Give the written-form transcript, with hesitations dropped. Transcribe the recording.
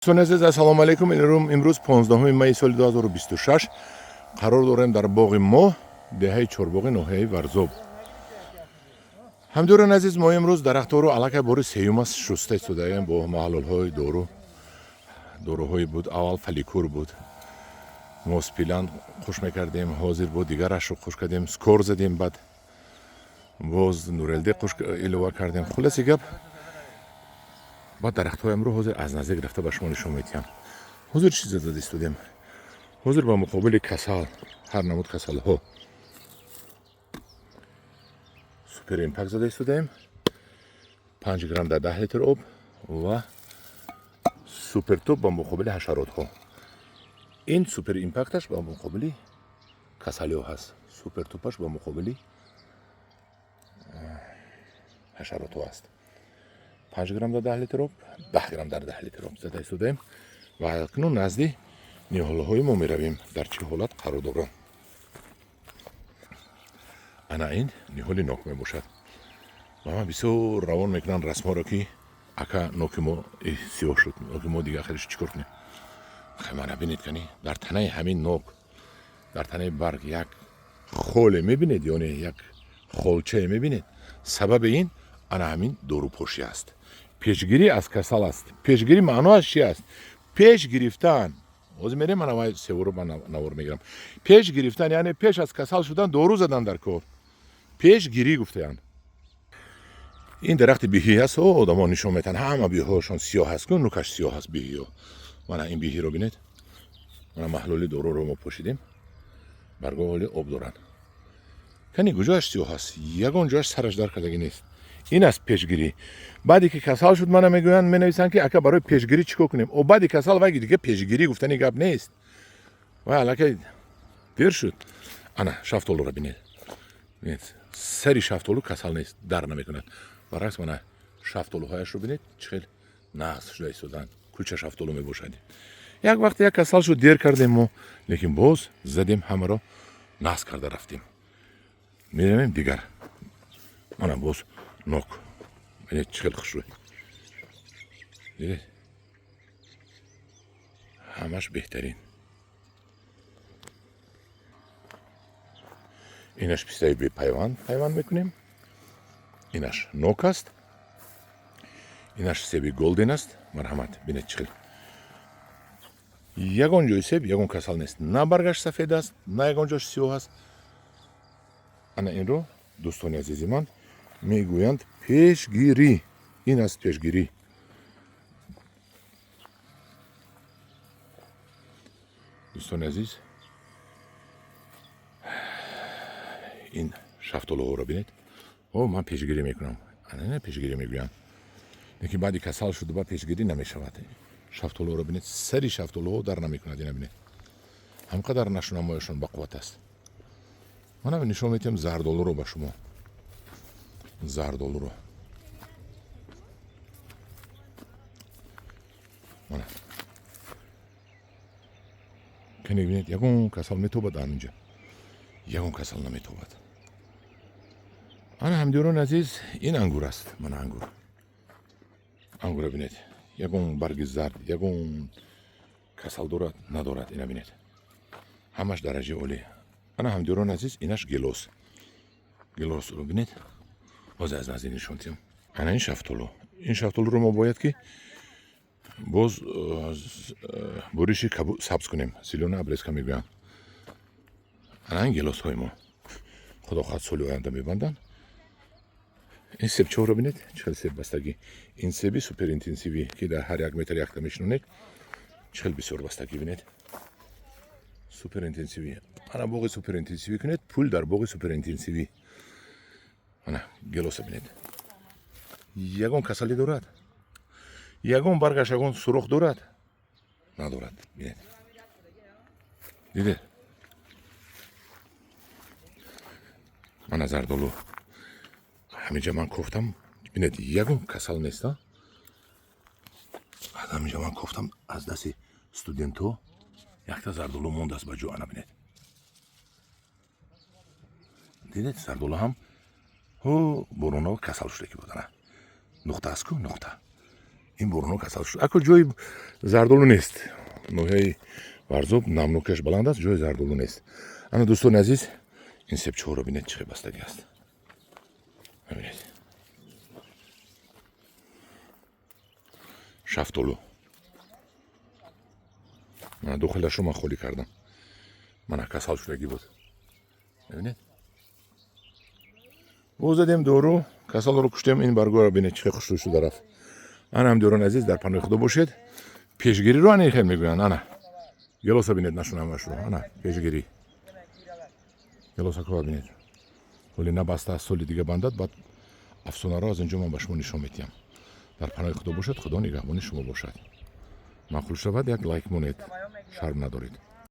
Дӯстони азиз, ассалому алайкум. Имрӯз 15 майи соли 2026 қарор дорем дар боғи мо, деҳаи Чорбоғи, ноҳияи Варзоб. Ҳамдиёрони азиз, мо имрӯз дарахтҳоро аллакай бори сеюм аст шуста истодаем бо маҳлулҳои дору. Доруҳое буд, аввал фаликур буд, моспилан хуш мекардем, ҳозир бо дигарашро хуш кардем, скор задем, баъд боз нурелде хуш илова кардем. Хулоси гап, баъд дарахтҳоямро ҳозир аз наздик рафта ба шумо нишон медиҳам. Ҳозир чизе зада истодем? Ҳозир ба муқобили касал, ҳар намуд касалҳо, супер импакт зада истодаем, 5 грамм дар 10 литр об, ва супертоп ба муқобили ҳашаротҳо. Ин супер импакташ ба муқобили касалиҳо ҳаст, супертопаш ба муқобили ҳашаротҳо аст. 5 грамм дар 10 литр об, 10 грамм дар 10 литр об зада истодаем ва акнун назди ниҳолҳои мо меравем, дар чӣ ҳолат қарор доранд. Ана ин ниҳоли нок мебошад. Ба ман бисёр равон мекунанд расмҳоро, ки ака, ноки мо сиёҳ шуд, ноки мо дигар хеле, чӣ кор кунем? Мана бинед, кани, дар танаи ҳамин нок, дар танаи барг як холе мебинед ё не? Як холчае мебинед. Сабаби ин ана ҳамин дорупошӣ аст, пешгирӣ аз касал аст. Пешгирӣ маъноаш чи аст? Пеш гирифтан. Ҳозир мерем, мана вай севоро ман навор мегирам. Пеш гирифтан, яъне пеш аз касал шудан дору задан дар кор, пешгирӣ гуфтаянд. Ин дарахти биҳӣ аст. О, одамо нишон метаҳанд, ҳама биҳҳошон сиёҳ аст ку, нукаш сиёҳ аст биҳиҳо. Мана ин биҳиро бинед. Мана маҳлули доруро мо пошидем, баргоҳ ҳоли об доранд. Кани, куҷояш сиёҳ аст? Ягон ҷояш сараш дар кардагӣ нест. Ин аст пешгирӣ. Баъде ки касал шуд, мана мегӯянд, менависанд, ки ака, барои пешгирӣ чӣ кор кунем? О, баъди касал вай дига пешгирӣ гуфтани гап нест, вай аллакай дер шуд. Ана шафтолуро бинед. Бинед, сари шафтолу касал нест, дар намекунад. Баръакс, мана шафтолуҳояшро бинед, чӣ хел нағз шуда истоданд. Кулча шафтолу мебошад. Як вақте як касал шуд, дер кардем мо, лекин боз задем, ҳамаро нағз карда рафтем. Меравем дигар. Мана боз нок, бинед, чӣ хел хушрӯй. Дидед, ҳамаш беҳтарин. Инаш пистаи бепайванд, пайванд мекунем. Инаш нок аст, инаш себи голден аст. Марҳамат, бинед, чӣ хел ягон ҷои себ ягон касал нест, на баргаш сафед аст, на ягон ҷош сиёҳ аст. Ана инро, дӯстони азизи ман, мегӯянд пешгирӣ. Ин аст пешгирӣ. Дӯстони азиз, ин шафтолуҳоро бинед. О, ман пешгирӣ мекунам, ана пешгирӣ мегӯянд, лекин баъди касал шуд, ба пешгирӣ намешавад. Шафтолуҳоро бинед, сари шафтолуҳо дар намекунад. Ина бинед, ҳамқадар нашунамояшон бақувват аст. Манам нишон медиҳам зардолуро ба шумо, зардолуро. Мана, кане, бинед, ягон касал метобад анинҷа? Ягон касал наметобад. Ана, ҳамдиёрони азиз, ин ангур аст. Мана ангур, ангура бинед, ягон барги зард, ягон касал дорад? Надорад. Ина бинед, ҳамаш дараҷаи олӣ. Ана, ҳамдиёрони азиз, инаш гелос. Гелосро бинед, ҳозир аз наздик нишон диҳам. Ана ин шафтолу. Ин шафтолуро мо бояд ки боз буриши сабз кунем, зелёная обрезка мегӯянд. Ана ин гелосҳои мо, худо хоҳад, соли оянда мебанданд. Ин себчаҳоро бинед, чӣ хел себ бастагӣ. Ин себи суперинтенсивӣ, ки дар ҳар як метр якта мешинонед, чӣ хел бисёр бастагӣ, бинед. Суперинтенсивӣ. Ана боғи суперинтенсивӣ кунед, пул дар боғи суперинтенсивӣ. Ана гелоса бинед, ягон касалӣ дорад? Ягон баргаш ягон сурох дорад? Надорад. Бинед, дидед? Мана зардолу, ҳаминҷа ман кофтам, бинед, ягон касал нест. Аз ҳаминҷа ман кофтам, аз дасти студентҳо якта зардолу мондааст ба ҷо. Ана бинед, дидед, зардолу ҳам ҳо боронава касал шуда ки буд. Ана нуқта аст ку, нуқта. Ин боронҳо касал шуд. Ако ҷои зардолу нест. Ноҳияи Варзоб намнокиаш баланд аст, ҷои зардолу нест. Ана, дӯстони азиз, ин себчаҳоро бинед, чӣ хел бастагӣ аст. Бибинед, шафтолу. Мана, дохилашро ман холӣ кардам. Мана, касал шудагӣ буд, бибинед. Боз задем дору, касалро куштем. Ин баргоро бинед, чӣ хел хушрӯ шуда рафт. Ана, ҳамдиёрони азиз, дар паноҳи Худо бошед. Пешгириро ана хел мегӯянд. Ана, гелоса бинед, нашунамашро. Ана, пешгирӣ гелосакова бинед, ҳоли набаста аст, соли дига бандад. Баъд афсонаро аз инҷо ман ба шумо нишон медиҳам. Дар паноҳи Худо бошед, Худо нигаҳбони шумо бошад. Маъқул шавад, як лайк монед, шарм надоред.